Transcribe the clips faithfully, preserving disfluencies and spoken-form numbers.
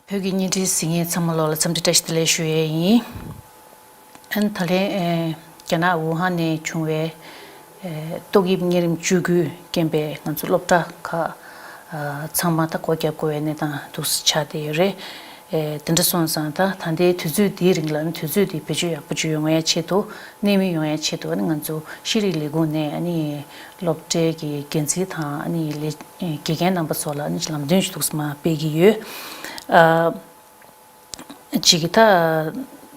བོད་ཀྱི་བརྙན་འཕྲིན་གཟིགས་མཁན་ཚང་མ་ལོག་ལ་འཚམས་འདྲི་བཀྲ་ཤིས་བདེ་ལེགས་ཞུ་ཡས་ཡིན། ཨ་ནི་ད་ལན་ཨེ་རྒྱ་ནག་ཝུ་ཧན་ནས་བྱུང་བའི་ཨེ་ཏོག་དབྱིབས་གཉན་རིམས་བཅུ་དགུ་རྐྱེན་པས་ང་ཚོ་སློབ་གྲྭ་ཁག་ཨ་ཚང་མ་ད་སྒོ་བརྒྱབ་དགོས་པའི་གནས་སྟངས་འདུག་སེ་ཆགས་བསྡད་ཡོད་རེད། ཨེ་དེ་འདྲ་སོང་ཙང་ད་ད་ལྟའི་དུས་ཚོད་འདིའི་རིང་ལ་ནི་དུས་ཚོད་འདི་བེད་སྤྱོད་ཡག་པོ་ཅིག་ཡོང་ཡའི་ཆེད་དུ། གནད་སྨིན་ཡོང་ཡའི་ཆེད་དུ་ཨ་ནི་ང་ཚོ་ཤེས་རིག་ལས་ཁུངས་ནས་ཨ་ནི་སློབ་གྲྭའི་གི་འགན་འཛིན་དང་ཨ་ནི་ལས་དགེ་རྒན་རྣམ་པ་ཚོ་ལ་ཨ་ནི་ལམ་སྟོན་ཞུ་གཏུག་ཙམ་སྤེལ་གྱི་ཡོད། ཨ་ཅིག་གི་ད་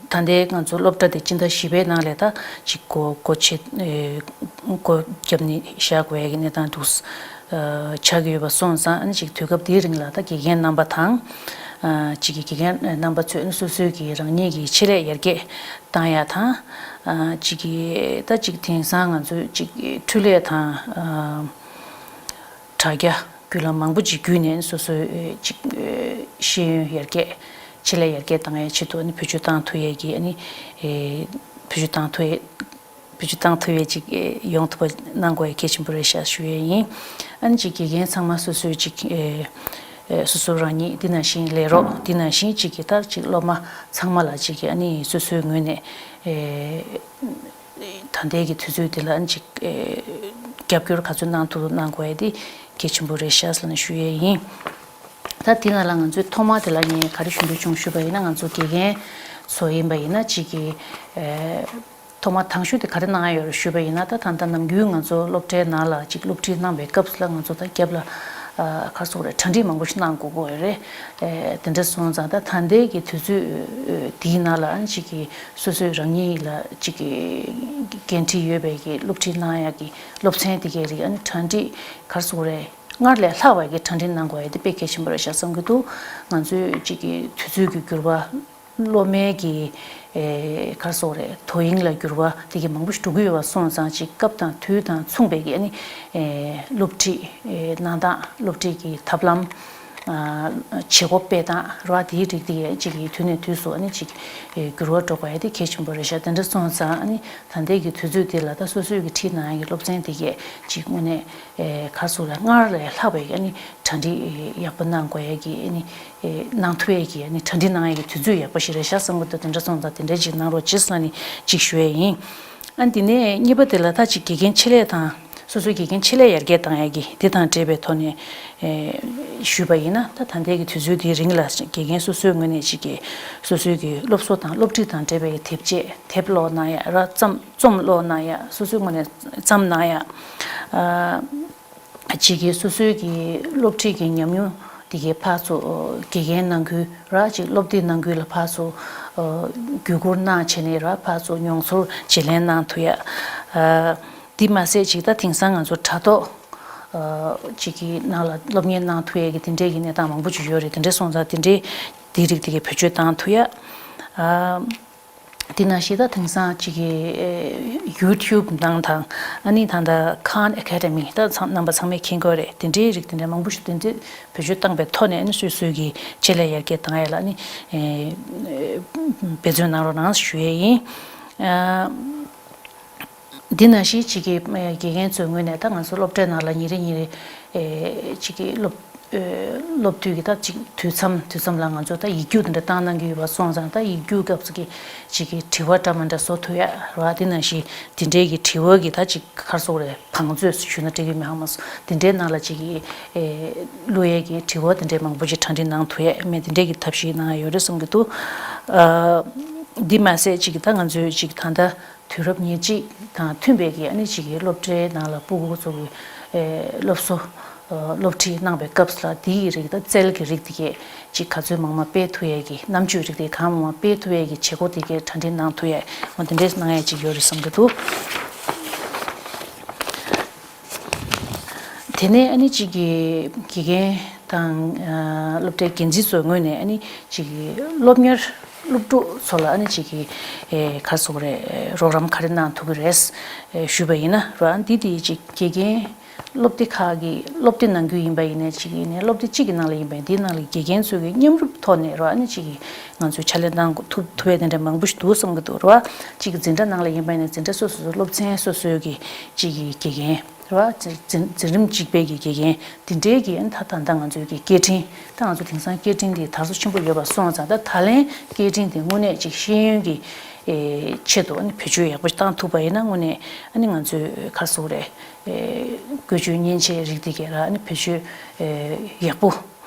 ད་ལྟའི་ང་ཚོ་སློབ་གྲྭ་དེ་སྤྱི་ཟླ་བཞི་པའི་ནང་ལ་ད་ཅིག་སྒོ་སྒོ་ཕྱེ་ཨེ་སྒོ་བརྒྱབ་ནས་བཞག་དགོས་ཡ་གི་གནས་སྟངས་འདུག་ཨ་ཆགས་ཀྱི་ཡོད་པ་སོང་ཙང་ཨ་ནི་ཅིག་དུས་སྐབས་འདིའི་རིང་ལ་ད་དགེ་རྒན་རྣམ་པ་དང་ཨ་ཅིག་གི་དགེ་རྒན་རྣམ་པ་ཚོས་ཨ་ནི་སོ་སོའི་གི་རང་ཉིད་ཀྱི་ཆེད་ལས་ཡར་རྒྱས་བཏང་ཡ་དང་། ཨ་ཅིག་གི་ད་ཅིག་དེང་སང་ང་ཚོས་ཅིག་འཕྲུལ་ལས་དང་ཨ་དྲ་རྒྱ་བརྒྱུད་ལམ་མང་པོ་ཅིག་བརྒྱུད་ནས་སོ་སོའི་ཨེ་ཅིག་ཨེ་ཤེས་ཡོན་ཡར་རྒྱས་ཆེད་ལས་ཡར་རྒྱས་བཏང་ཡའི་ཆེད་དུ་ཨ་ནི་བེད་སྤྱོད་བཏང་ཐུབ་ཡས་ཀྱི་ཨ་ནི་ཨེ་བེད་སྤྱོད་བཏང་ཐུབ་ཡས་བེད་སྤྱོད་བཏང་ཐུབ་ཡས་ཅིག་ཨེ་ཡོང་ཐུབ་པ་གནང་དགོས་ཡས་གལ་ཆེན་པོ་རེད་ཤག་ཞུ་ཡས་ཡིན། ཨ་ནི་ཅིག་དགེ་རྒན་ཚང་མ་སོ་སོའི་ཅིག་ཨེ་ཨེ་སོ་སོ་རང་ཉིད་འདི་ནང་བཞིན་ལས་རོགས་འདི་ནང་བཞིན་ཅིག་གི་ད་ཅིག་སློབ་མ་ཚང་མ་ལ་ཅིག་གི་ཨ་ནི་སོ་སོའི་ངོས་ནས་ཨེ་ད་ལྟའི་གི་དུས་ཚོད་འདི་ལ་ཨ་ནི་ཅིག་ཨེ་རྒྱབ་སྐྱོར་ག་ཚོད་གནང་ཐུབ་གནང་དགོས་ཡས་དེ་གལ་ཆེན་པོ་རེད་ཤག་ཟེར་ནས་ཞུ་ཡས་ཡིན། ད་དེ་ནང་ལ་ང་ཚོའི་ཐོག་མ་དེ་ལ་ངས་ག་རེ་ཞུ་འདོད་བྱུང་ཞུས་པ་ཡིན་ན། ང་ཚོ་དགེ་རྒན་ཚོ་ཡིན་པ་ཡིན་ན་ཅིག་གི་ཨེ་ཐོག་མ་དང་ཤོས་དེ་ག་རེ་གནང་ཡ་ཡོད་རེད་ཞུས་པ་ཡིན་ན། ད་ད་ལྟ་ནམ་རྒྱུན་ང་ཚོ་སློབ་གྲྭའི་ནང་ལ་ཅིག་སློབ་ཁྲིད་གནང་བའི་སྐབས་སུ་ལ་ང་ཚོ་ད་རྒྱབ་ལ་ཨ་ག་རེ་ཟེར་དགོས་རེད། གྲ་སྒྲིག་མང་པོ་ཞིག་གནང་དགོས་ཀྱི་ཡོད་རེད། ཨེ་དེ་འདྲ་སོང་ཙང་ད་ད་ལྟའི་གི་དུས་ཚོད་ཨེ་འདིའི་ནང་ལ་ཨ་ནི་ཅིག་གི་སོ་སོའི་རང་ཉིད་ལ་ཅིག་གི་འགན་འཁྲི་ཡོད་པའི་གི་སློབ་ཁྲིད་གནང་ཡ་གི་སློབ་ཚན་དེ་གའི་རིགས་ཨ་ནི་གྲ་སྒྲིག་ག་རེ་ཟེར་དགོས་རེད། སྔར་ལས་ལྷག་པའི་གི་གྲ་སྒྲིག་གནང་དགོས་ཡ་དེ་དཔེ་གལ་ཆེན་པོ་རེད་ཤག་བསམ་གྱི་འདུག་ང་ཚོའི་ཅིག་གི་དུས་ཚོད་ཀྱི་འགྱུར་བ། སློབ་མའི་གི་ཨེ་ག་རེ་ཟེར་དགོས་རེད། དོ་དབྱིངས་ལ་འགྱུར་བ་དེ་གི་མང་པོ་ཞིག་འགྲོ་གི་ཡོད་པ་སོང་ཙང་ཅིག་སྐབས་དང་དུས་དང་མཚུངས་པའི་གི་ཨ་ནི་ཨེ་སློབ་ཁྲིད་ཨེ་གནང་སྟངས། སློབ་ཁྲིད་ཀྱི་ཐབས་ལམ། ཨ་བྱེད་སྒོ་སྤེལ་སྟངས་ར་དེའི་རིགས་དེ་གའི་ཅིག་གི་དུས་ནས་དུས་སུ་ཨ་ནི་ཅིག་ཨེ་འགྱུར་བ་འགྲོ་དགོས་ཡ་དེ་གལ་ཆེན་པོ་རེད་ཤག་དེ་འདྲ་སོང་ཙང་ཨ་ནི་ད་ལྟའི་གི་དུས་ཚོད་དེ་ལ་ད་སོ་སོའི་གི་ཁྲིད་གནང་ཡ་གི་སློབ་ཚན་དེ་གའི་ཅིག་དངོས་གནས་ཨེ་ག་རེ་ཟེར་དགོས་རེད། སྔར་ལས་ལྷག་པའི་གི་ཨ་ནི་གྲ་སྒྲིག་ཡག་པོ་གནང་དགོས་ཡ་གི་ཨ་ནི་ཨེ་གནང་ཐུབ་ཡ་གི་ཨ་ནི་གྲ་སྒྲིག་གནང་ཡ་གི་དུས་ཚོད་ཡག་པོ་ཞིག་རེད་ཤག་བསམ་གྱི་འདུག་དེ་འདྲ་སོང་ཙང་དེ་འདྲ་ཅིག་གནང་རོགས་བྱེད་ཟེར་ནས་ཅིག་ཞུ་ཡ་ཡིན། ཨ་འདི་ནས་གཉིས་པ་དེ་ལ་ད་ཅིག་དགེ་རྒན་ཆེད་ལས་དང་སོ་སོའི་དགེ་རྒན་ཆེད་ལས་ཡར་རྒྱས་བཏང་ཡ་གི་དེ་དང་འབྲེལ་བའི་ཐོག་ནས་ཨེ་ཞུས་པ་ཡིན་ན། ད་ད་ལྟའི་གི་དུས་ཚོད་དེའི་རིང་ལ་དགེ་རྒན་སོ་སོའི་ངོས་ནས་ཅིག་གི་སོ་སོའི་གི་སློབ་གསོ་དང་སློབ་ཁྲིད་དང་འབྲེལ་བའི་དེབ་ཆས་དེབ་ཀློག་གནང་ཡ་ར། རྩོམ་རྩོམ་ཀློག་གནང་ཡ། སོ་སོའི་ངོས་ནས་བརྩམས་གནང་ཡ། ཨ་ཅིག་གི་སོ་སོའི་གི་སློབ་ཁྲིད་ཀྱི་ཉམས་མྱོང་དེ་གའི་ཕར་ཚུར་དགེ་རྒན་ནང་ཁུལ་ར་ཅིག་སློབ་དེབ་ནང་ཁུལ་ལ་ཕར་ཚུར་ཨ་བརྒྱུད་བསྐུར་གནང་བྱས་ནས་ར་ཕར་ཚུར་མྱོང་ཚོར་བརྗེ་ལེན་གནང་ཐུབ་ཡ། ཨ་འདི་མ་ཟད་ཅིག་ད་དེང་སང་ང་ཚོ་དྲ་ཐོག་ཨ་ཅིག་གི་ནང་ལ་སློབ་གཉེར་གནང་ཐུབ་ཡ་གི་དེ་འདྲའི་གི་གནས་སྟངས་མང་པོ་ཅིག་ཡོད་རེད། དེ་འདྲ་སོང་ཙང་དེ་འདྲའི་དེའི་རིགས་དེ་གའི་བེད་སྤྱོད་བཏང་ཐུབ་ཡ། ཨ། དེ་ནང་བཞིན་ད་དེང་སང་ཅིག་གི་ཨེ་ཡུ་ཊུབ་ནང་དང་ཨ་ནི་ད་ལྟ་ཁཱན་ཨེ་ཀ་ཌི་མི་ད་ཚང་རྣམ་པ་ཚང་མས་མཁྱེན་གྱི་ཡོད་རེད། དེ་འདྲའི་རིགས་དེ་འདྲ་མང་པོ་ཞིག་དེ་འདྲའི་བེད་སྤྱོད་བཏང་པའི་ཐོག་ནས་ཨ་ནི་སོ་སོའི་གི་ཆེད་ལས་ཡར་རྒྱས་བཏང་ཡ་ལ་ཨ་ནི་ཨེ་འབད་བརྩོན་གནང་རོགས་གནང་ཞུ་ཡས་ཡིན། ཨ། འདི་ནང་བཞིན་ཅིག་གི་དགེ་རྒན་ཚོའི་ངོས་ནས་ད་ང་ཚོ་སློབ་གྲྭའི་ནང་ལ་ཉིན་རེ་ཉིན་རེ་ཨེ་ཅིག་གི་སློབ་ཨེ་སློབ་དུས་ཀྱི་ད་ཅིག་དུས་མཚམས་དུས་མཚམས་ལ་ང་ཚོ་ད་ཡིག་རྒྱུགས་འདི་འདྲ་བཏང་གནང་གི་ཡོད་པ་སོང་ཙང་། ད་ཡིག་རྒྱུགས་སྐབས་སུ་གི་ཅིག་གི་དྲི་བ་འདྲ་མི་འདྲ་བཟོ་ཐུབ་ཡ་ར། དེ་ནང་བཞིན་དེ་འདྲའི་གི་དྲི་བ་གི་ད་ཅིག་ག་རེ་ཟེར་དགོས་རེད། བང་མཛོད་ཞུས་ན་འགྲིག་གི་མེད་ཧ་མ་སོང་། དེ་འདྲའི་ནང་ལ་ཅིག་གི་ཨེ་བླུག་ཡས་ཀྱི་དྲི་བ་དེ་འདྲའི་མང་པོ་ཅིག་གྲ་སྒྲིག་གནང་ཐུབ་ཡས་མེད། དེ་འདྲའི་གི་ཐབས་ཤེས་གནང་ཡ་ཡོད་རེད་བསམ་གྱི་འདུག་ཨ་འདི་མ་ཟད་ཅིག་གི་ད་ང་ཚོའི་ཅིག་ད་ལྟ་དུས་རབས་ཉེར་གཅིག་དང་མཐུན་པའི་གི་ཨ་ནི་ཅིག་གི་སློབ་གྲྭའི་ནང་ལ་སྤུ་གུ་ཚོ་གི་ཨེ་སློབ་གསོ་ཨ་སློབ་ཁྲིད་གནང་བའི་སྐབས་ལ་དེའི་རིགས་ད་རྩལ་གྱི་རིགས་དེ་གས་ཅིག་ག་ཚོད་མང་མང་སྤེལ་ཐུབ་ཡས་ཀྱི། རྣམ་དཔྱོད་རིགས་དེ་གང་མང་མང་སྤེལ་ཐུབ་ཡས་ཀྱི་བྱེད་སྒོ་དེ་གས་གྲ་སྒྲིག་གནང་ཐུབ་ཡས་འོ་དེ་འདྲས་གནང་ཡས་ཅིག་ཡོད་རེད་བསམ་གྱི་འདུག་དེ་ནས་ཨ་ནི་ཅིག་གི་དགེ་རྒན་དང་ཨ་སློབ་གྲྭའི་འགན་འཛིན་ཚོའི་ངོས་ནས་ཨ་ནི་ཅིག་གི་སློབ་གཉེར་སློབ་ཕྲུག་ཚོ་ལ་ཨ་ནི་ཅིག་གི་ཨེ་ག་རེ་ཟེར་དགོས་རེད། རོགས་རམ་ག་རེ་གནང་ཐུབ་ཀྱི་རེད་ཨེ་ཞུས་པ་ཡིན་ན་ར། འདི་དེ་ཅིག་དགེ་རྒན་སློབ་སྡེ་ཁག་གི་སློབ་སྡེ་ནང་ཁུལ་ཡིན་པ་ཡིན་ནའི་ཅིག་ཡིན་ནའི་སློབ་སྡེ་གཅིག་གི་ནང་ལ་ཡིན་པ་ཡིན། འདིའི་ནང་ལ་དགེ་རྒན་ཚོ་གི་མཉམ་རུབ་ཐོག་ནས་ར་ཨ་ནི་ཅིག་གི་ང་ཚོས་ཕྱག་ལས་གནང་ཐུབ་ཐུབ་ཡས་དེ་འདྲ་མང་པོ་ཞིག་འདུག་བསམ་གྱི་འདུག་ར། གཅིག་གི་འཛིན་གྲྭ་ནང་ལ་ཡིན་པ་ཡིན་ན་འཛིན་གྲྭ་སོ་སོ་སོ་སློབ་ཚན་སོ་སོའི་གི་གཅིག་གི་དགེ་རྒན་ རེད་བ། འཛིན་འཛིན་རིམ་གཅིག་པའི་གི་དགེ་རྒན་འདི་འདྲའི་གི་ཨ་ནི་ད་ད་ལྟ་ང་ཚོའི་གི་སྐད་འཕྲིན་ད་ང་ཚོ་དེང་སང་སྐད་འཕྲིན་འདི་དར་སོ་ཆེན་པོ་ཡོད་པ་སོང་ཙང་ད་ད་ལན་སྐད་འཕྲིན་འདི་དངོས་གནས་ཅིག་ཤེས་ཡོན་གི་ཨེ་ཆེད་དུ་ཨ་ནི་བེད་སྤྱོད་ཡག་པོ་བཏང་ཐུབ་པ་ཡིན་ན་དངོས་གནས་ཨ་ནི་ང་ཚོའི་ག་རེ་ཟེར་དགོས་རེད། ཨེ་བཀོལ་སྤྱོད་མཉེན་ཆས་རིགས་འདི་གས་ར་ཨ་ནི་བེད་སྤྱོད་ཨེ་ཡག་པོ་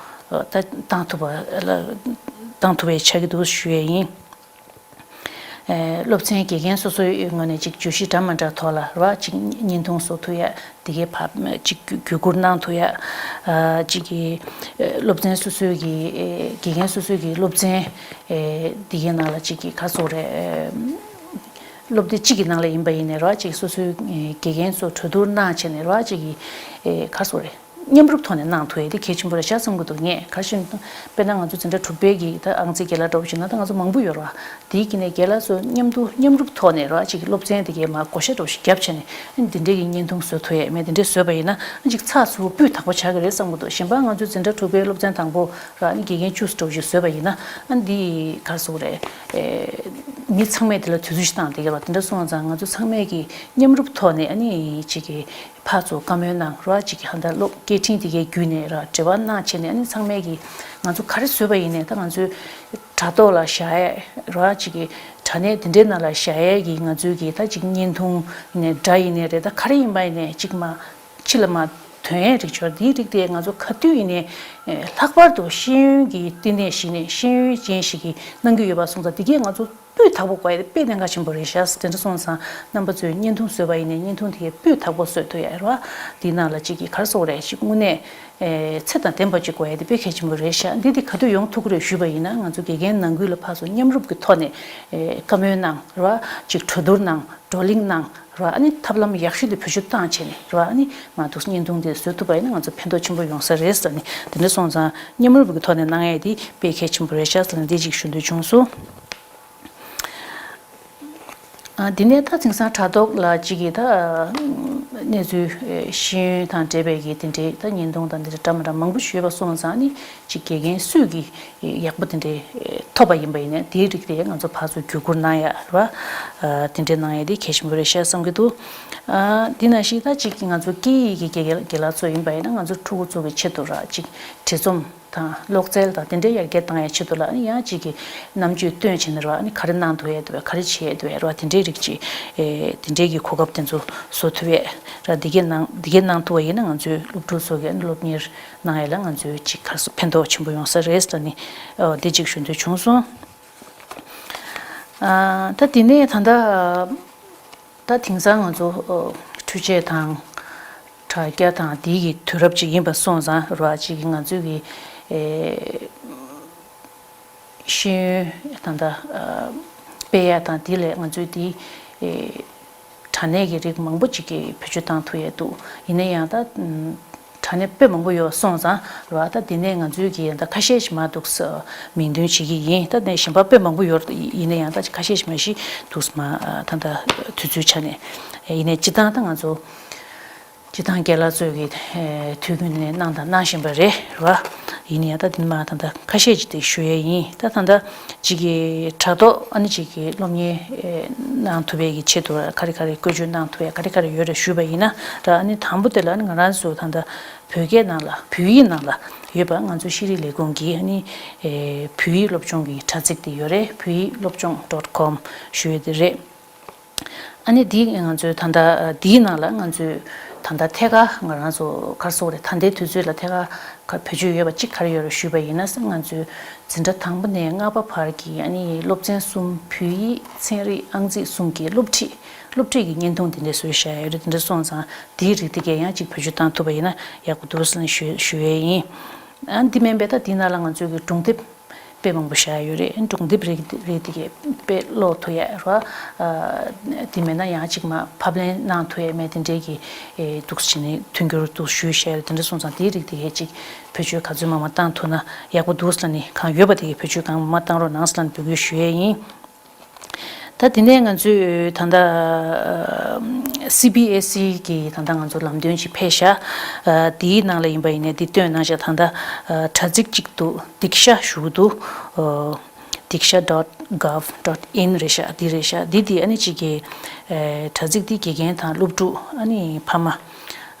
ཨ་ད་བཏང་ཐུབ་པ་ལ་བཏང་ཐུབ་པའི་ཆགས་ཀྱི་འདུག་ཞུ་ཡས་ཡིན། ཨེ་སློབ་ཚན་དགེ་རྒན་སོ་སོའི་ངོས་ནས་ཅིག་བརྗོད་གཞི་འདྲ་མི་འདྲ་ཐོག་ལ་རེད་བ། ཅིག་བརྙན་ཐུང་བཟོ་ཐུབ་ཡ་དེ་གའི་བབ་ཅིག་བརྒྱུད་བརྒྱུད་བསྐུར་གནང་ཐུབ་ཡ། ཨ་ཅིག་གི་ཨེ་སློབ་ཚན་སོ་སོའི་གི་ཨེ་དགེ་རྒན་སོ་སོའི་གི་སློབ་ཚན་ཨེ་དེ་གའི་ནང་ལ་ཅིག་གི་ག་རེ་ཟེར་དགོས་རེད། ཨེ་སློབ་སྡེ་གཅིག་གི་ནང་ལ་ཡིན་པ་ཡིན་ནའི་རེད་བ། ཅིག་སོ་སོའི་ཨེ་དགེ་རྒན་ཚོ་གྲོས་བསྡུར་གནང་བྱས་ནས་རེད་བ། ཅིག་གི་ཨེ་ག་རེ་ཟེར་དགོས་རེད། མཉམ་རུབ་ཐོག་ནས་གནང་ཐུབ་ཡས་དེ་གལ་ཆེན་པོ་རེད་ཤག་བསམ་གྱི་འདུག་ངས་ག་རེ་ཞུ་ན། དཔེར་ན་ང་ཚོ་འཛིན་གྲྭ་དྲུག་པའི་གི་ད་ཨང་རྩིས་རྒན་ལགས་འདྲ་བོ་ཞིག་ན་ད་ང་ཚོ་མང་པོ་ཡོད་རེད་བ། དེའི་དཀྱིལ་ནས་རྒན་ལགས་ཚོ་མཉམ་དུ་མཉམ་རུབ་ཐོག་ནས་རེད་བ། ཅིག་སློབ་ཚན་དེ་གའི་མར་བགོ་བཤའ་འདྲ་བོ་ཞིག་བརྒྱབ་བྱས་ནས་ཨ་ནི་འདི་འདྲའི་གི་བརྙན་ཐུང་བཟོ་ཐུབ་ཡས་མེད་དེ་འདྲས་བཟོས་པ་ཡིན་ན་ཨ་ཅིག་ཚགས་ཚུད་པོ་སྤུས་དག་པོ་ཆགས་ཀྱི་རེད་བསམ་གྱི་འདུག་གཞན་པ་ང་ཚོ་འཛིན་གྲྭ་དྲུག་པའི་སློབ་ཚན་དང་པོ་རེད་བ། ཨ་ནི་དགེ་རྒན་བཅུ་ཙམ་འདྲ་བོ་ཞིག་བཟོས་པ་ཡིན་ན་ཨ་ནི་འདི་ག་རེ་ཟེར་དགོས་རེད། མི་ཚང་མས་དེ་ལ་དུས་ཚོད་ཞིག་བཏང་བསྡད་ཀྱི་རེད་བ། དེ་འདྲ་སོང་ཙང་ང་ཚོ་ཚང་མས་ཀྱི་མཉམ་རུབ་ཐོག་ནས་ཨ་ནི་ཅིག་གི་ཕར་ཚུར་བཀའ་མོལ་གནང་རོགས་ཅིག་གི་ཧ་ད་སློབ་སྐད་འཕྲིན་དེ་གའི་བརྒྱུད་ནས་ར་འབྲེལ་བ་གནང་བྱས་ནས་ཨ་ནི་ཚང་མས་ཀྱི་ང་ཚོ་ག་རེ་བཟོས་པ་ཡིན་ནའི་ད་ང་ཚོའི་དྲ་ཐོག་ལ་བཞག་ཡས་རོགས་ཅིག་གི་དྲ་གནས་དེ་འདྲའི་ནང་ལ་བཞག་ཡས་ཀྱི་ང་ཚོའི་གི་ད་ཅིག་བརྙན་ཐུང་ཡིན་ནའི་སྒྲ་ཡིན་ནའི་རེད། ད་ག་རེ་ཡིན་པ་ཡིན་ནའི་ཅིག་མ་ཕྱི་ལ་མ་ཐོན་ཡས་རིགས་ཆོག་དེའི་རིགས་དེ་ང་ཚོ་ག་དུས་ཡིན་ནའི་ལྷག་པར་དུ་ཤེས་ཡོན་གྱི་བསྟི་གནས་ཤིག་ནས་ཤེས་ཡོན་ཅན་ཞིག་གིས་གནང་གི་ཡོད་པ་སོང་ཙང་དེ་གས་ང་ཚོ་སྤུས་དག་པོ་དགོས་ཡ་དེ་དཔེ་གནད་འགག་ཆེན་པོ་རེད་ཤག་དེ་འདྲ་སོང་ཙང་རྣམ་པ་ཚོས་བརྙན་ཐུང་བཟོས་པ་ཡིན་ནའི་བརྙན་ཐུང་དེ་གས་སྤུས་དག་པོ་བཟོས་ཐུབ་ཡ་རེད་བ། དེའི་ནང་ལ་གཅིག་གིས་ག་རེ་ཟེར་དགོས་རེད། ཅིག་དངོས་གནས་ཨེ་ཚད་དང་ལྡན་པ་ཅིག་དགོས་ཡ་དེ་དཔེ་གལ་ཆེན་པོ་རེད་ཤག་འདི་དེ་ག་དུས་ཡོང་ཐུབ་ཀྱི་རེད་ཞུས་པ་ཡིན་ན་ང་ཚོ་དགེ་རྒན་ནང་ཁུལ་ལ་ཕར་ཚུར་མཉམ་རུབ་ཀྱི་ཐོག་ནས་ཨེ་བཀའ་མོལ་གནང་རེད་བ། ཅིག་གྲོས་བསྡུར་གནང་བགྲོ་གླེང་གནང་རེད་བ། ཨ་ནི་ཐབས་ལམ་ཡག་ཤོས་དེ་བེད་སྤྱོད་བཏང་བྱས་ནས་རེད་བ། ཨ་ནི་མ་འདུག་བརྙན་ཐུང་དེ་བཟོ་ཐུབ་པ་ཡིན་ན་ང་ཚོ་ཕན་ཐོགས་ཆེན་པོ་ཡོང་ས་རེད་ཟེར་ནས་དེ་འདྲ་སོང་ཙང་མཉམ་རུབ་ཀྱི་ཐོག་ནས་གནང་ཡ་དེ་དཔེ་གལ་ཆེན་པོ་རེད་ཤག་ཟེར་ནས་འདི་ཅིག་ཞུ་འདོད་བྱུང་སོང་། ཨ་འདི་ནས་ད་དེང་སང་དྲ་ཐོག་ལ་གཅིག་གིས་ད་གནས་ཚུལ་ཤེས་ཡོན་དང་འབྲེལ་བའི་གི་དེ་འདྲའི་ད་བརྙན་ཐུང་དང་འདི་འདྲ་འདྲ་མི་འདྲ་མང་པོ་ཞིག་ཡོད་པ་སོང་ཙང་ནི་གཅིག་དགེ་རྒན་སུས་ཀྱི་ཡག་པོ་དེ་འདྲའི་ཐོབ་པ་ཡིན་པ་ཡིན་ན་དེའི་རིགས་དེ་ང་ཚོ་ཕར་ཚུར་བརྒྱུད་བསྐུར་གནང་ཡ་རེད་བ། དེ་འདྲའི་གནང་ཡ་དེ་གལ་ཆེན་པོ་རེད་ཤག་བསམ་གྱི་འདུག་འདི་ནང་བཞིན་ད་གཅིག་ང་ཚོ་སྐད་ཡིག་གི་དགེ་རྒན་དགེ་ལགས་ཚོ་ཡིན་པ་ཡིན་ན་ང་ཚོ་ཕྲུ་གུ་ཚོ་གི་ཆེད་དུ་ར་གཅིག་བྲིས་རྩོམ་དང་ཀློག་རྩལ་དང་དེ་འདྲའི་ཡར་རྒྱས་བཏང་ཡའི་ཆེད་དུ་ལ་ཨ་ནི་ཡང་གཅིག་གི་རྣམ་དཔྱོད་བཏོན་བྱས་ནས་ར་ཨ་ནི་ག་རེ་གནང་ཐུབ་ཡས་འདུག་གས་ག་རེ་བྱེད་ཡས་འདུག་གས་ར་དེ་འདྲའི་རིགས་ཀྱི་ཨེ་དེ་འདྲའི་གི་གོ་སྐབས་དེ་ཚོ་བཟོ་ཐུབ་ཡས་ར་འདི་གས་གནང་འདི་གས་གནང་ཐུབ་པ་ཡིན་ན་ང་ཚོའི་སློབ་ཕྲུག་ཚོ་གི་ཨ་ནི་སློབ་གཉེར་གནང་ཡས་ལ་ང་ཚོའི་གཅིག་ག་རེ་ཟེར་ཕན་ཐོགས་ཆེན་པོ་ཡོང་ས་རེད་ཟེར་ནས་ཨོ་འདི་གཅིག་ཞུ་འདོད་བྱུང་སོང་། ཨ་ད་དེ་ནས་ད་ལྟ་ད་དེང་སང་ང་ཚོ་ཨོ་འཕྲུལ་ཆས་དང་དྲ་རྒྱ་དང་དེའི་གི་དུས་རབས་ཅིག་ཡིན་པ་སོང་ཙང་ར་ཅིག་གི་ང་ཚོའི་གི་ཨེ་ཤེས་ཡོན་ད་ལྟ་ཨ་སྤེལ་ཡ་དང་དེ་ལས་ང་ཚོའི་དེ་ཨེ་དྲ་གནས་ཀྱི་རིགས་མང་པོ་ཅིག་གི་བེད་སྤྱོད་བཏང་ཐུབ་ཡས་འདུག་ཡིན་ན་ཡང་ད་དྲ་གནས་དཔེ་མང་པོ་ཡོད་སོང་ཙང་ར་ད་དེ་ནས་ང་ཚོའི་གི་ད་ཁ་ཤས་ཤིག་མ་འདུག་ས་མིང་འདོན་བྱེད་ཀྱི་ཡིན། ད་ནས་གཞན་པ་དཔེ་མང་པོ་ཡོད་ཡིན་ན་ཡང་ད་ཁ་ཤས་ཤིག་མ་ཤི་འདུག་ས་མ་ད་ད་དུས་ཚོད་ཆ་ནས་ཡིན་ནའི་སྤྱི་བཏང་ད་ང་ཚོ་སྤྱི་བཏང་རྒན་ལགས་ཚོས་ཀྱི་དུས་རྒྱུན་ནས་གནང་དང་གནང་བཞིན་པ་རེད་ར། ཡིན་ནའི་ད་དེ་མ་ད་ད་ཁ་ཤས་ཅིག་དེ་ཞུ་ཡས་ཡིན། ད་ད་ད་ཅིག་གི་དྲ་ཐོག་ཨ་ནི་ཅིག་གི་སློབ་གཉེར་གནང་ཐུབ་པའི་གི་ཆེད་དུ་ག་རེ་ག་རེ་བཀོལ་སྤྱོད་གནང་ཐུབ་ཡས་ག་རེ་ག་རེ་ཡོད་རེད་ཞུས་པ་ཡིན་ན་ར། ཨ་ནི་དང་པོ་དེ་ལ་ཨ་ནི་ང་རང་ཚོ་ད་ད་བོད་སྐད་ནང་ལ་བོད་ཡིག་ནང་ལ་ཡོད་པ་ང་ཚོ་ཤེས་རིག་ལས་ཁུངས་ཀྱི་ཨ་ནི་བོད་ཡིག་སློབ་སྦྱོང་གི་དྲ་ཚིགས་དེ་ཡོད་རེད། བོད་ཡིག་སློབ་སྦྱོང་dot com་ཞུ་ཡས་དེ་རེད། ཨ་ནི་འདི་ང་ཚོའི་ད་ལྟ་འདིའི་ནང་ལ་ང་ཚོས་ད་ལྟ་ཐད་ཀར་ང་རང་ཚོ་ག་རེ་ཟེར་དགོས་རེད། ད་ལྟའི་དུས་ཚོད་ལ་ཐད་ཀར་ག་བེད་སྤྱོད་ཡོད་པ་གཅིག་ག་རེ་ཡོད་རེད་ཞུས་པ་ཡིན་ན་ང་ཚོའི་འཛིན་གྲྭ་དང་པོ་ནས་ལྔ་པ་བར་གྱི་ཨ་ནི་སློབ་ཚན་གསུམ་བོད་ཡིག་ཚན་རིག་ཨང་རྩིས་གསུམ་གྱི་སློབ་ཁྲིད་སློབ་ཁྲིད་ཀྱི་བརྙན་ཐུང་དེ་འདྲ་བཟོས་བཞག་ཡོད་རེད། དེ་འདྲ་སོང་ཙང་དེའི་རིགས་དེ་གས་ཡང་གཅིག་བེད་སྤྱོད་བཏང་ཐུབ་པ་ཡིན་ན་ཡག་པོ་འདུག་ཟེར་ནས་ཞུ་ཞུ་ཡས་ཡིན། ཨ་འདི་མིན་པའི་ད་འདི་ནང་ལ་ང་ཚོའི་གི་སྒྲུང་དེབ་དཔེ་མང་པོ་བཞག་ཡོད་རེད། སྒྲུང་དེབ་རིགས་རིགས་དེ་གས་དཔེ་ཀློག་ཐུབ་ཡས་ར། ཨ་དེ་མེད་ན་ཡང་གཅིག་མ་ཕབ་ལེན་གནང་ཐུབ་ཡས་མེད་དེ་འདྲའི་གི་ཨེ་འདུག་སེ་བྱས་ནས་མཐུན་འགྱུར་འདུག་ཞུས་བཞག་ཡོད་རེད། དེ་འདྲ་སོང་ཙང་དེའི་རིགས་དེ་གས་གཅིག་བེད་སྤྱོད་ག་ཚོད་མང་མང་བཏང་ཐུབ་ན་ཡག་པོ་འདུག་ཟེར་ནས་གང་ཡོད་པ་དེ་གས་བེད་སྤྱོད་གང་མང་མང་བཏང་རོགས་གནང་ཟེར་ནས་འབོད་སྐུལ་ཞུ་ཡས་ཡིན། ད་དེ་ནས་ང་ཚོས་ད་ལྟ་སི་བི་ཨེས་ཨི་གི་ད་ལྟ་ང་ཚོ་ལམ་སྟོན་ཅིག་ཕེབས་ཤག་དེའི་ནང་ལ་ཡིན་པ་ཡིན་ནའི་འདི་སྟོན་གནང་ཤག་ད་ལྟ་དྲ་ཚིགས་གཅིག་འདུག Diksha་ཞུ་གི་འདུག Diksha dot gov dot in་རེད་ཤག་འདི་རེད་ཤག་འདི་འདི་ཨ་ནི་གཅིག་གི་དྲ་ཚིགས་འདི་དགེ་རྒན་དང་སློབ་ཕྲུག་ཨ་ནི་ཕ་མ་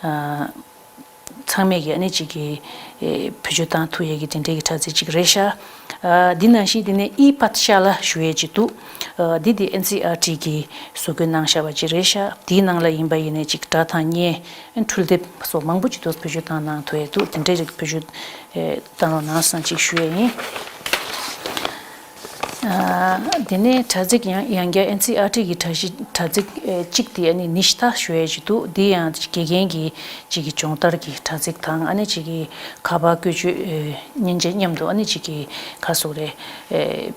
ཚང་མས་ཀྱི་ཨ་ནི་ཅིག་གི་བེད་སྤྱོད་བཏང་ཐུབ་ཡས་ཀྱི་དེ་འདྲའི་གི་དྲ་ཚིགས་ཅིག་རེད་ཤག་འདི་ནང་བཞིན་དེ་ནས་ཨི་པཱཐ་ཤཱ་ལ་ཞུ་ཡས་ཅིག་འདུག་འདི་དེ་ཨེན་སི་ཨར་ཊི་གིས་བཟོ་བཀོད་གནང་བཞག་པ་ཅིག་རེད་ཤག་འདིའི་ནང་ལ་ཡིན་པ་ཡིན་ནའི་ཅིག་སྒྲ་དང་བརྙན། འཕྲུལ་དེབ་སོགས་མང་པོ་ཅིག་ཏུ་བེད་སྤྱོད་བཏང་གནང་ཐུབ་ཡས་འདུག་དེ་འདྲའི་རིགས་བེད་སྤྱོད་བཏང་རོགས་གནང་ཟེར་ཅིག་ཞུ་ཡས་ཡིན། དེ་ནས་དྲ་ཚིགས་ཡང་ཡང་བསྐྱར་ཨེན་སི་ཨར་ཊི་གི་དྲ་གཞི་དྲ་ཚིགས་གཅིག་དེ་ཨ་ནི་ནི་ཤྟ་ཞུ་ཡས་ཅིག་འདུག་འདི་ཡང་དགེ་རྒན་གྱི་གཅིག་གི་སྦྱོང་བརྡར་གྱི་དྲ་ཚིགས་དང་ཨ་ནི་གཅིག་གི་ཁ་པར་བཀོལ་སྤྱོད་མཉེན་ཆས་མཉམ་དུ་ཨ་ནི་གཅིག་གི་ག་སོགས་རེད།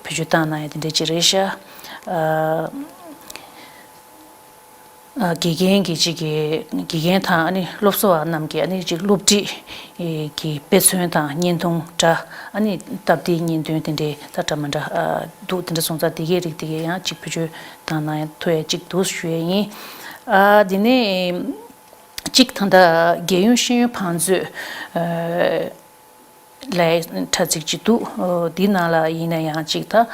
བེད་སྤྱོད་བཏང་གནང་ཡས་དེ་འདྲའི་ཅིག་རེད་ཤག་དགེ་རྒན་གྱི་གཅིག་གི་དགེ་རྒན་དང་ཨ་ནི་སློབ་གསོ་བ་རྣམས་ཀྱི་ཨ་ནི་གཅིག་སློབ་ཁྲིད་ཀྱི་དཔེ་མཚོན་དང་བརྙན་ཐུང་འདྲ་ཨ་ནི་སྟབས་བདེའི་བརྙན་ཐུང་དེ་འདྲའི་ད་འདྲ་མི་འདྲ་འདུག་དེ་འདྲ་སོང་ཙང་དེ་གའི་རིགས་དེ་གའི་ཡང་གཅིག་བེད་སྤྱོད་བཏང་གནང་ཐུབ་ཡས་གཅིག་འདུག་ཞུ་ཡས་ཡིན། དེ་ནས་གཅིག་ད་ལྟ་རྒྱལ་ཡོངས་ཤེས་ཡོན་བང་མཛོད། ལའི་དྲ་ཚིགས་ཅིག་འདུག་འདི་ནང་ལ་ཡིན་ན་ཡང་ཅིག་ད།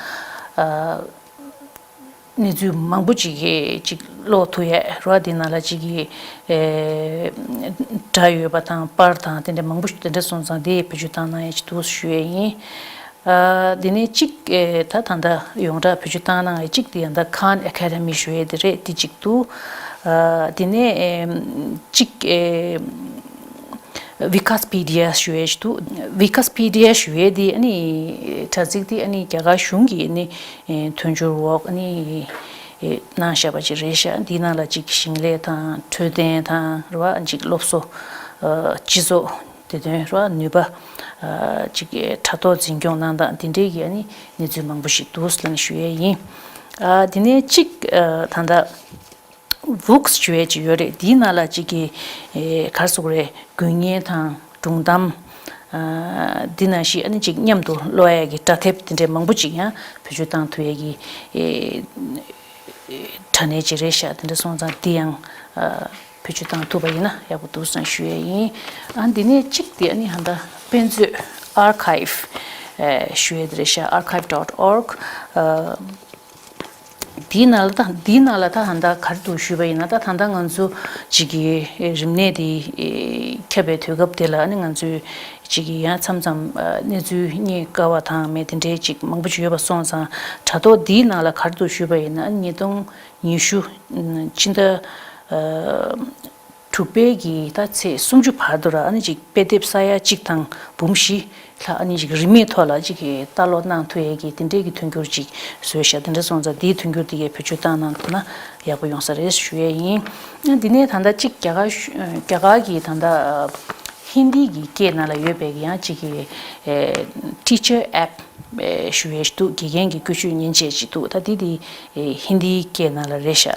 གནས་ཚུལ་མང་པོ་ཅིག་གི་ཅིག་ཀློག་ཐུབ་ཡས་རོ། འདི་ནང་ལ་ཅིག་གི་སྒྲ་ཡོད་པ་དང་པར་དང་དེ་འདྲ་མང་པོ་ཞིག་དེ་འདྲ་སོང་ཙང་དེ་བེད་སྤྱོད་བཏང་གནང་ཡས་ཅིག་འདུག་ཞུ་ཡས་ཡིན། འདི་ནས་ཅིག་ད་ད་ལྟ་ཡོངས་གྲགས་བེད་སྤྱོད་བཏང་གནང་ཡས་ཅིག་དེ་ཡང་ད་ཁཱན་ཨེ་ཀ་ཌེ་མི་ཞུ་ཡས་དེ་རེད། དེ་ཅིག་འདུག་འདི་ནས་ཅིག་ཝི་ཀཱས་པི་ཌི་ཡ་ཞུ་ཡས་ཞིག་འདུག་ཝི་ཀཱས་པི་ཌི་ཡ་ཞུ་ཡས་དེ་ཨ་ནི་དྲ་ཚིགས་དེ་ཨ་ནི་རྒྱ་གར་གཞུང་གི་ཨ་ནི་མཐུན་སྦྱོར་འོག་ཨ་ནི་གནང་བཞག་པ་ཅིག་རེད་ཤག་འདིའི་ནང་ལ་ཅིག་ཞིང་ལས་དང་འཕྲོད་བསྟེན་དང་རེད་བ། ཅིག་སློབ་གསོ། སྤྱི་ཚོགས་བདེ་དོན་རེད་བ། ནུས་པ། ཅིག་དྲ་ཐོག་འཛིན་སྐྱོང་གནང་སྟངས་དེ་འདྲའི་གི་ཨ་ནི་གནས་ཚུལ་མང་པོ་ཞིག་འདུག་ལབ་ནས་ཞུ་ཡས་ཡིན། དེ་ནས་ཅིག་ད་ལྟ། བུགས་ཞུ་ཡས་ཅིག་ཡོད་རེད། དེའི་ནང་ལ་ཅིག་གི་ག་རེ་ཟེར་དགོས་རེད། དགུན་བརྙན་དང་སྒྲུང་གཏམ། འདི་ནང་བཞིན་ཨ་ནི་ཅིག་མཉམ་དུ་ཀློག་ཡས་ཀྱི་དྲ་དེབ་དེ་འདྲའི་མང་པོ་ཅིག་ཡང་བེད་སྤྱོད་བཏང་ཐུབ་ཡས་ཀྱི་དྲ་གནས་ཅིག་རེད་ཤག་དེ་འདྲ་སོང་ཙང་འདི་ཡང་བེད་སྤྱོད་བཏང་ཐུབ་པ་ཡིན་ན་ཡག་པོ་འདུག་བསམ་ཞུ་ཡས་ཡིན། ཨ་འདི་ནས་གཅིག་དེ་ཨ་ནི་ཧ་ད་དཔེ་མཛོད་ཨར་ཁའིབ་ཞུ་ཡས་དེ་རེད་ཤག archive dot org། དེའི་ནང་ལ་ད་དེའི་ནང་ལ་ད་ཧ་ད་ག་རེ་འདུག་ཞུས་པ་ཡིན་ན། ད་ད་ལྟ་ང་ཚོ་གཅིག་གི་རིམས་ནད་དེ་ཁྱབ་པའི་དུས་སྐབས་དེ་ལ་ཨ་ནི་ང་ཚོས་གཅིག་གི་ཡང་མཚམས་མཚམས་གནས་ཚུལ་རྙེད་དཀའ་བ་དང་མེད་དེ་འདྲའི་གཅིག་མང་པོ་ཅིག་ཡོད་པ་སོང་ཙང་། དྲ་ཐོག་འདིའི་ནང་ལ་ག་རེ་འདུག་ཞུས་པ་ཡིན་ན། ཉིས་སྟོང་ཉི་ཤུ་ཕྱི་ཟླ་དྲུག་པའི་གི་ད་ཚེས་སུམ་ཅུ་བར་དུ་ར་ཨ་ནི་ཅིག་དཔེ་དེབ་ས་ཡ་གཅིག་དང་འབུམ་བཞི་ལྷག་ཨ་ནི་ཅིག་རིན་མེད་ཐོག་ལ་ཅིག་གི་ལྟ་ཀློག་གནང་ཐུབ་ཡས་ཀྱི་དེ་འདྲའི་གི་མཐུན་འགྱུར་ཅིག་བཟོས་ཤག་དེ་འདྲ་སོང་ཙང་དེའི་མཐུན་འགྱུར་དེ་གའི་བེད་སྤྱོད་བཏང་གནང་ཐུབ་ན་ཡག་པོ་ཡོང་ས་རེད་ཞུ་ཡས་ཡིན། འདི་ནས་ད་ལྟ་ཅིག་རྒྱ་གར་ཞུ་རྒྱ་གར་གྱི་ད་ལྟ་ཧིན་དི་གི་སྐད་ནང་ལ་ཡོད་པའི་གི་ཡང་ཅིག་གི་ཨེ་ཊི་ཆར་ཨེབ་ཞུ་ཡས་ཞིག་འདུག་དགེ་རྒན་གྱི་བཀོལ་སྤྱོད་མཉེན་ཆས་ཅིག་འདུག་ད་འདི་དེ་ཧིན་དིའི་སྐད་ནང་ལ་རེད་ཤག་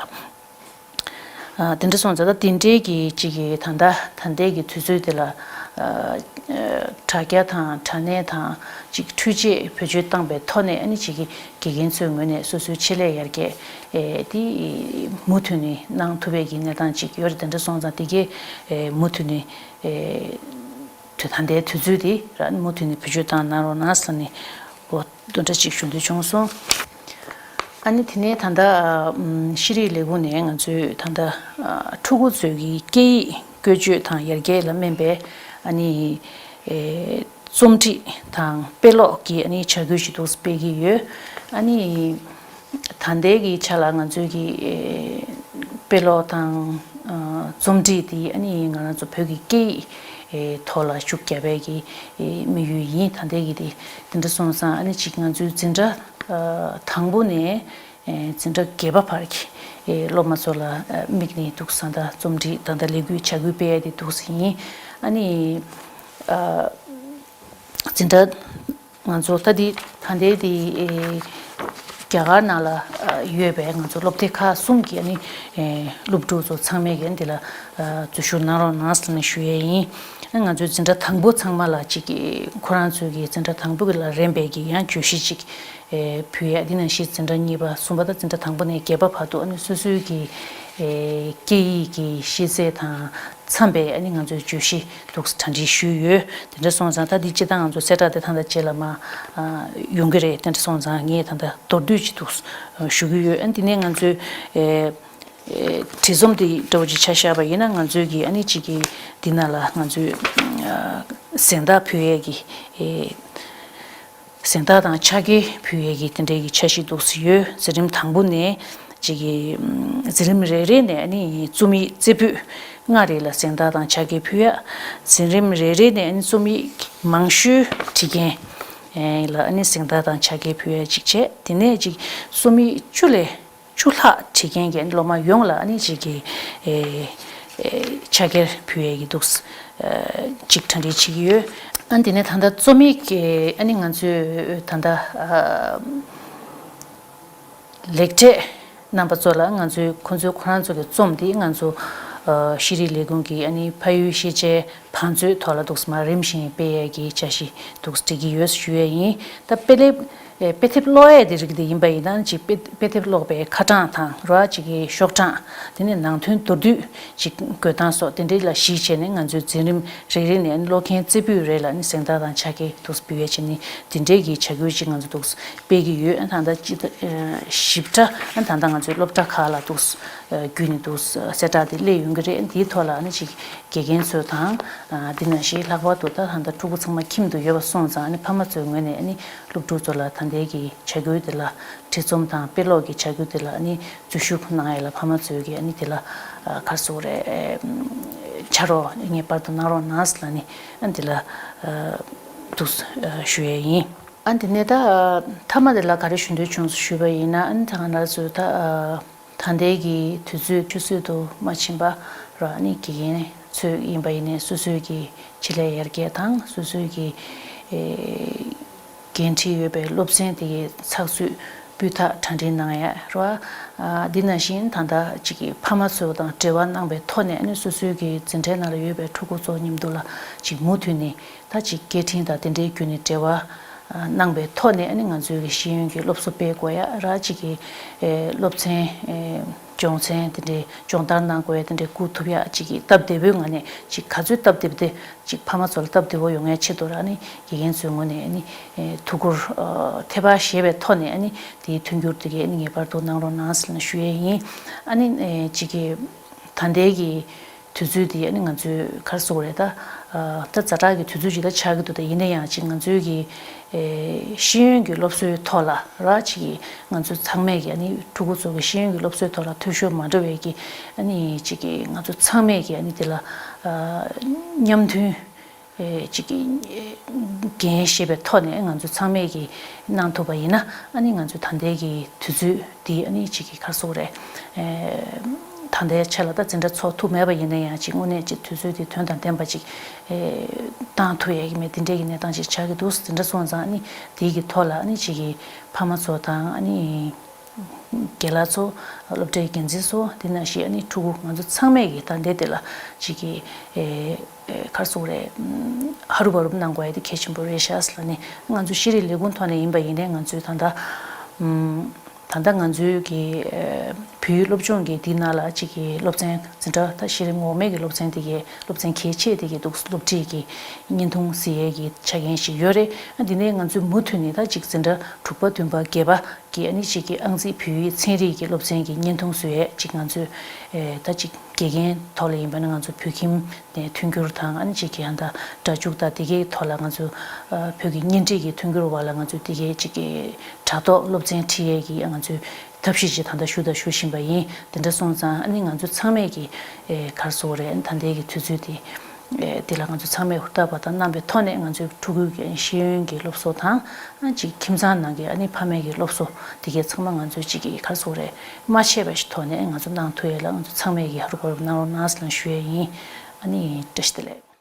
དེ་འདྲ་སོང་ཙང་ད་དེ་འདྲའི་གི་ཅིག་གི་ད་ལྟ་ད་ལྟའི་གི་དུས་ཚོད་དེ་ལ་དྲ་རྒྱ་དང་དྲ་གནས་དང་ཅིག་འཕྲུལ་ཆས་བེད་སྤྱོད་བཏང་པའི་ཐོག་ནས་ཨ་ནི་ཅིག་གི་དགེ་རྒན་ཚོའི་ངོས་ནས་སོ་སོའི་ཆེད་ལས་ཡར་རྒྱས་དེ་མུ་མཐུད་ནས་གནང་ཐུབ་པའི་གི་གནས་སྟངས་ཅིག་ཡོད་རེད། དེ་འདྲ་སོང་ཙང་དེ་གའི་མུ་མཐུད་ནས་དུས་ད་ལྟའི་དུས་ཚོད་དེ་ར་མུ་མཐུད་ནས་བེད་སྤྱོད་བཏང་གནང་རོགས་གནང་ཟེར་ནས་འོ་འདི་འདྲ་ཅིག་ཞུ་འདོད་བྱུང་སོང་། ཨ་ནི་དེ་ནས་ད་ལྟ་ཤེས་རིག་ལས་ཁུངས་ནས་ང་ཚོས་ད་ལྟ་ཕྲུ་གུ་ཚོའི་གི་སྐད་ཡིག་བཀོལ་སྤྱོད་དང་ཡར་རྒྱས་ལ་སྨན་པའི་ཨ་ནི་རྩོམ་སྒྲིག་དང་དཔེ་ཀློག་གི་ཨ་ནི་བྱ་འགུལ་ཞིག་འདུག་སྤེལ་གྱི་ཡོད། ཨ་ནི་ད་ལྟའི་གི་ཆ་ལ་ང་ཚོའི་གི་དཔེ་ཀློག་དང་རྩོམ་སྒྲིག་དེ་ཨ་ནི་ང་རང་ཚོ་བོད་ཀྱི་སྐད་ཡིག་ཐོག་ལ་ཤུགས་རྒྱབ་པའི་གི་དམིགས་ཡུལ་ཡིན། ད་ལྟའི་གི་དེ་དེ་འདྲ་སོང་ཙང་ཨ་ནི་ཅིག་ང་ཚོའི་འཛིན་གྲྭ་དང་པོ་ནས་འཛིན་གྲྭ་བརྒྱད་པ་བར་གྱི་སློབ་མ་ཚོ་ལ་དམིགས་ནས་འདུག་ས་ད་རྩོམ་སྒྲིག་ད་ལྟ་ལས་འགུལ་བྱ་འགུལ་སྤེལ་ཡ་དེ་འདུག་ས་ཡིན། ཨ་ནི་འཛིན་གྲྭ་ང་ཚོ་ད་འདི་ད་ལྟའི་འདི་རྒྱ་གར་ནང་ལ་ཡོད་པའི་ང་ཚོ་སློབ་སྡེ་ཁག་གསུམ་གྱི་ཨ་ནི་སློབ་ཕྲུག་ཚོ་ཚང་མས་ཀྱི་འདི་ལ་འཛུལ་ཞུགས་གནང་རོགས་གནང་ཟེར་ནས་ཞུ་ཡས་ཡིན། ང་ཚོའི་འཛིན་གྲྭ་དང་པོ་ཚང་མ་ལ་ཅིག་གི་ཁོ་རང་ཚོའི་གི་འཛིན་གྲྭ་དང་པོ་གི་ལ་རན་པའི་གི་ཡང་བརྗོད་གཞི་ཅིག་ཕུལ་ཡས། འདི་ནང་བཞིན་འཛིན་གྲྭ་གཉིས་པ་གསུམ་པ་དང་འཛིན་གྲྭ་དང་པོ་ནས་བརྒྱད་པ་བར་དུ་ཨ་ནི་སོ་སོའི་གི་སྐད་ཡིག་གི་ཤེས་ཚད་དང་འཚམ་པའི་ཨ་ནི་ང་ཚོའི་བརྗོད་གཞི་འདུག་གྲ་སྒྲིག་ཞུས་ཡོད། དེ་འདྲ་སོང་ཙང་ད་འདི་སྤྱིར་བཏང་ང་ཚོ་གསལ་བསྒྲགས་དེ་ཐང་ད་རྗེས་ལ་མ་ཡོང་གི་རེད། དེ་འདྲ་སོང་ཙང་ངས་ད་ད་མདོར་བསྡུས་ཅིག་འདུག་ཞུ་གི་ཡོད། ཨ་འདི་ནས་ང་ཚོའི་ ཨེ་བྲིས་རྩོམ་དེ་འདྲ་བོ་ཅིག་ཆ་བཞག་པ་ཡིན་ན། ང་ཚོའི་གི་ཨ་ནི་ཅིག་གི་འདི་ནང་ལ་ང་ཚོའི་ཨ་གཟེངས་རྟགས་ཕུལ་ཡས་ཀྱི་ཨེ་གཟེངས་རྟགས་དང་ཕྱག་འཁྱེར་ཕུལ་ཡས་ཀྱི་དེ་འདྲའི་གི་འཆར་གཞི་འདུག་སེ་ཡོད། འཛིན་རིམ་དང་པོ་ནས་ཅིག་གི་འཛིན་རིམ་རེ་རེ་ནས་ཨ་ནི་རྩོམ་ཡིག་རྩེ་ཕུད་ལྔ་རེ་ལ་གཟེངས་རྟགས་དང་ཕྱག་འཁྱེར་ཕུལ་ཡ། འཛིན་རིམ་རེ་རེ་ནས་ཨ་ནི་རྩོམ་ཡིག་མང་ཤོས་བྲིས་མཁན་ལ་ཨ་ནི་གཟེངས་རྟགས་དང་ཕྱག་འཁྱེར་ཕུལ་ཡ་གཅིག་བྱས། དེ་ནས་ཅིག་རྩོམ་ཡིག་བཅུ་ལས་བཅུ་ལྷག་བྲིས་མཁན་གྱི་ཨ་ནི་སློབ་མ་ཡོངས་ལ་ཨ་ནི་ཅིག་གི་ཨེ་ཨེ་ཕྱག་འཁྱེར་ཕུལ་ཡས་ཀྱི་འདུག་ཨ་ཅིག་གྲ་སྒྲིག་བྱེད་ཀྱི་ཡོད། ཨ་དེ་ནས་ད་ལྟ་རྩོམ་ཡིག་གི་ཨ་ནི་ང་ཚོས་ད་ལྟ་ཨ་ལེགས་གྲས་རྣམ་པ་ཚོ་ལ་ང་ཚོས་ཁོང་ཚོའི་ཁོ་རང་ཚོ་གི་རྩོམ་དེ་ང་ཚོ་ཨ་ཤེས་རིག་ལས་ཁུངས་ཀྱི་ཨ་ནི་ཕ་ཡུལ་ཤེས་བྱའི་བང་མཛོད་ཐོག་ལ་འདུག་སེ་མར་རིམ་བཞིན་སྤེལ་ཡས་ཀྱི་འཆར་གཞི་འདུག་སེ་སྒྲིག་གི་ཡོད་ཞུ་ཡས་ཡིན། ད་དཔེ་ལེབ་ཨེ་དཔེ་དེབ་ཀློག་ཡས་དེ་རིགས་དེ་ཡིན་པ་ཡིན་ན་ཅིག་དཔེ་དཔེ་དེབ་ཀློག་པའི་ཁ་གྲངས་དང་རོ་ཨ་ཅིག་གི་ཤོག་གྲངས། དེ་ནས་ནང་དོན་མདོར་བསྡུས་ཅིག་འགོད་སྟངས་སོགས་དེ་འདྲའི་ལ་གཞིགས་བྱས་ནས། ང་ཚོའི་འཛིན་རིམ་རེ་རེ་ནས་ཀློག་མཁན་རྩེ་ཕུད་རེ་ལ་ནི་གཟེངས་རྟགས་དང་ཕྱག་འཁྱེར་འདུག་སེ་ཕུལ་ཡས་བྱས་ནས། དེ་འདྲའི་གི་བྱ་འགུལ་ཅིག་ང་ཚོ་འདུག་སེ་སྤེལ་གྱི་ཡོད། ཨ་ད་ལྟ་སྤྱི་ཨ་ཞིབ་ཕྲ་ཨ་ད་ལྟ་ང་ཚོའི་སློབ་གྲྭ་ཁག་ལ་འདུག་སེ་ཨ་བརྒྱུད་ནས་འདུག་སེ་གསལ་བསྒྲགས་དེ་སླེབས་ཡོང་གི་རེད། འདིའི་ཐོག་ལ་ནི་ཅིག་དགེ་རྒན་ཚོ་དང་། ཨ་འདི་ནང་བཞིན་ལྷག་པར་དུ་ད་ད་ལྟ་ཕྲུ་གུ་ཚང་མ་ཁྱིམ་དུ་ཡོད་པ་སོང་ཙང་། ཨ་ནི་ཕ་མ་ཚོའི་ངོས་ནས་ཨ་ནི་སློབ་ཕྲུག་ཚོ་ལ་ད་ལྟའི་གི་བྱ་འགུལ་དེ་ལ། བྲིས་རྩོམ་དང་དཔེ་ཀློག་གི་བྱ་འགུལ་དེ་ལ་ཨ་ནི་འཛུལ་ཞུགས་གནང་ཡས་ལ་ཕ་མ་ཚོས་ཀྱི་ཨ་ནི་དེ་ལ་ཨ་ག་རེ་ཟེར་དགོས་རེད། ཨེ་ཕྱག་རོགས་ངེས་པར་དུ་གནང་རོགས་གནང་ཟེར་ལབ་ནས་ཨ་ནི་དེ་ལ་ཨ་འདུག་སེ་ཨ་ཞུ་ཡས་ཡིན། ཨ་དེ་ནས་ད་ཨ་མཐའ་མ་དེ་ལ་ག་རེ་ཞུ་འདོད་བྱུང་ཞུས་པ་ཡིན་ན། ཨ་ནི་ད་ང་རང་ཚོ་ད་ཨ་ད་ལྟའི་གི་དུས་ཚོད་ཆུད་ཟོས་དུ་མ་ཕྱིན་པ་ར། ཨ་ནི་དགེ་རྒན་ཚོས་ཡིན་པ་ཡིན་ནའི་སོ་སོའི་གི་ཆེད་ལས་ཡར་རྒྱས་དང་། སོ་སོའི་གི་ཨེ་འགན་འཁྲི་ཡོད་པའི་སློབ་ཚན་དེ་གའི་ཚགས་ཚུད་སྤུས་དག་གྲ་སྒྲིག་གནང་ཡ་ར། ཨ་འདི་ནང་བཞིན་ད་ལྟ་ཅིག་གི་ཕ་མ་ཚོ་དང་འབྲེལ་བ་གནང་པའི་ཐོག་ནས། ཨ་ནི་སོ་སོའི་གི་འཛིན་གྲྭའི་ནང་ལ་ཡོད་པའི་ཕྲུ་གུ་ཚོ་མཉམ་དུ་ལ་ཅིག་མུ་མཐུད་ནས་ད་ཅིག་སྐད་འཕྲིན་དང་དེ་འདྲའི་བརྒྱུད་ནས་འབྲེལ་བ་ཨ་གནང་པའི་ཐོག་ནས། ཨ་ནི་ང་ཚོའི་གི་ཤེས་ཡོན་གྱི་སློབ་གསོ་སྤེལ་དགོས་ཡ་ར། ཅིག་གི་ཨེ་སློབ་ཚན་ཨེ་སྦྱོང་ཚན་དེ་འདྲའི་སྦྱོང་བརྡར་གནང་དགོས་ཡ་དེ་འདྲའི་བསྐུར་ཐུབ་ཡ། ཅིག་གི་སྟབས་བདེ་པོའི་ངང་ནས། ཅིག་ག་ཚོད་སྟབས་བདེ་པོ་དེ། ཅིག་ཕ་མ་ཚོ་ལ་སྟབས་བདེ་པོ་ཡོང་ཡ་ཆེད་དུ་ར། ཨ་ནི་དགེ་རྒན་ཚོའི་ངོས་ནས་ཨ་ནི་ཨེ་ཐུགས་ཁུར་ཨ་ཐེ་བ་བཞེས་པའི་ཐོག་ནས། ཨ་ནི་དེའི་མཐུན་འགྱུར་དེ་གའི་ཨ་ནི་ངེས་པར་དུ་གནང་རོགས་གནང་ཟེར་ནས་ཞུ་ཡས་ཡིན། ཨ་ནི་ཨེ་ཅིག་གི་ད་ལྟའི་གི་དུས་ཚོད་དེ་ཨ་ནི་ང་ཚོའི་ག་རེ་ཟེར་དགོས་རེད། ད་ཨ་ད་ཛ་དྲག་གི་དུས་ཚོད་ཅིག་ད་ཆགས་ཀྱི་འདུག་ད་ཡིན་ན་ཡང་ཅིག་ང་ཚོའི་གི་ཨེ་ཤེས་ཡོན་གྱི་སློབ་གསོའི་ཐོག་ལ་ར། ཅིག་གི་ང་ཚོ་ཚང་མས་ཀྱི་ཨ་ནི་ཕྲུ་གུ་ཚོ་གི་ཤེས་ཡོན་གྱི་སློབ་གསོའི་ཐོག་ལ་འཐུས་ཤོར་མ་འགྲོ་བའི་གི་ཨ་ནི་ཅིག་གི་ང་ཚོ་ཚང་མས་ཀྱི་ཨ་ནི་དེ་ལ་ཨ་མཉམ་མཐུན་ཨེ་ཅིག་གི་ཨེ་འགན་བཞེས་པའི་ཐོག་ནས་ང་ཚོ་ཚང་མས་ཀྱི་གནང་ཐུབ་པ་ཡིན་ན། ཨ་ནི་ང་ཚོ་ད་ལྟའི་གི་དུས་ཚོད་འདི་ཨ་ནི་ཅིག་གི་ག་རེ་ཟེར་དགོས་རེད། ཨེ་ད་ལྟའི་ཆ་ལ་ད་འཛིན་གྲྭ་ཚོགས་ཐུབ་མེད་པ་ཡིན་ན་ཡང་། ཅིག་དངོས་གནས་ཅིག་དུས་ཚོད་དེ་དོན་དང་ལྡན་པ་ཅིག་ཨེ་བཏང་ཐུབ་ཡས་ཀྱི་མེད། དེ་འདྲས་ཀྱི་གནས་སྟངས་ཅིག་ཆགས་ཀྱི་འདུག་འཛིན་གྲྭ་སོང་ཙང་། ཨ་ནི་དེའི་གི་ཐོག་ལ་ཨ་ནི་ཅིག་གི་ཕ་མ་ཚོ་དང་། ཨ་ནི་རྒན་ལགས་ཚོ། སློབ་གྲྭའི་འགན་འཛིན་ཚོ། དེ་ནང་བཞིན་ཨ་ནི་ཕྲུ་གུ་ང་ཚོ་ཚང་མས་ཀྱི་ད་ལྟའི་དེ་ལ་ཅིག་གི་ཨེ་ཨེ་ག་རེ་ཟེར་དགོས་རེད། ཧ་རུབ་ཧ་རུབ་གནང་དགོས་ཡ་དེ་གལ་ཆེན་པོ་རེད་ཤག་ཟེར་ལབ་ནས། ང་ཚོ་ཤེས་རིག་ལས་ཁུངས་ཐོག་ནས་ཡིན་པ་ཡིན་ནའི། ང་ཚོས་ད་ལྟ་ཨམ་ད་ལྟ་ང་ཚོའི་གི་ཨེ་བོད་ཡིག་སློབ་སྦྱོང་གི་འདི་ནང་ལ་ཅིག་གི་སློབ་ཚན། འཛིན་གྲྭ་ད་གཞི་རིམ་འོག་མའི་གི་སློབ་ཚན་དེ་གའི་སློབ་ཚན་གལ་ཆེ་དེ་གའི་འདུག་སློབ་ཁྲིད་ཀྱི་བརྙན་ཐུང་གཟིགས་ཡས་ཀྱི་ཆ་རྐྱེན་ཞིག་ཡོད་རེད། ཨ་འདི་ནས་ང་ཚོས་མུ་མཐུད་ནས་ད་ཅིག་འཛིན་གྲྭ་དྲུག་པ་བདུན་པ་བརྒྱད་པ་གི་ཨ་ནི་ཅིག་གི་ཨང་རྩིས་བོད་ཡིག་ཚན་རིག་གི་སློབ་ཚན་གྱི་བརྙན་ཐུང་བཟོ་ཡས་ཅིག་ང་ཚོས་ཨེ་ད་ཅིག་དགེ་རྒན་ཐོག་ལ་ཡིན་པ་ན་ང་ཚོ་བོད་ཁྱིམ་ནས་མཐུན་འགྱུར་དང་། ཨ་ནི་ཅིག་གི་ཨ་ད་སྒྲ་འཇུག་དང་དེ་གའི་ཐོག་ལ་ང་ཚོ་ཨ་བོད་ཀྱི་བརྙན་འཕྲིན་གྱི་མཐུན་འགྱུར་བར་ལ་ང་ཚོས་དེ་གའི་ཅིག་གི་དྲ་ཐོག་སློབ་ཚན་ཁྲིད་ཡས་ཀྱི་ང་ཚོས་ཐབས་ཤེས་ཅིག་ད་ལྟ་ཞུ་དང་ཞུ་བཞིན་པ་ཡིན། དེ་འདྲ་སོང་ཙང་ཨ་ནི་ང་ཚོ་ཚང་མས་ཀྱི་ཨེ་ག་རེ་ཟེར་དགོས་རེད། ད་ལྟའི་གི་དུས་ཚོད་དེ་ཨེ་དེ་ལ་ང་ཚོ་ཚང་མས་ཧུར་ཐག་པ་དང་རྣམ་པའི་ཐོག་ནས་ང་ཚོའི་ཕྲུ་གུའི་གི་ཤེས་ཡོན་གྱི་སློབ་གསོ་དང་། ཨ་ཅིག་ཁྱིམ་ཚང་ནང་གི་ཨ་ནི་ཕ་མའི་གི་སློབ་གསོ་དེ་གའི་ཚང་མ་ང་ཚོས་ཅིག་གི་ག་རེ་ཟེར་དགོས་རེད། མ་ཆད་པ་ཞིག་ཐོག་ནས་ང་ཚོ་གནང་ཐུབ་ཡས་ལ་ང་ཚོ་ཚང་མས་ཀྱི་ཧུར་པོ་གནང་རོགས་གནང་ཟེར་ལབ་ཞུ་ཡས་ཡིན། ཨ་ནི་བཀྲ་ཤིས་བདེ་ལེགས།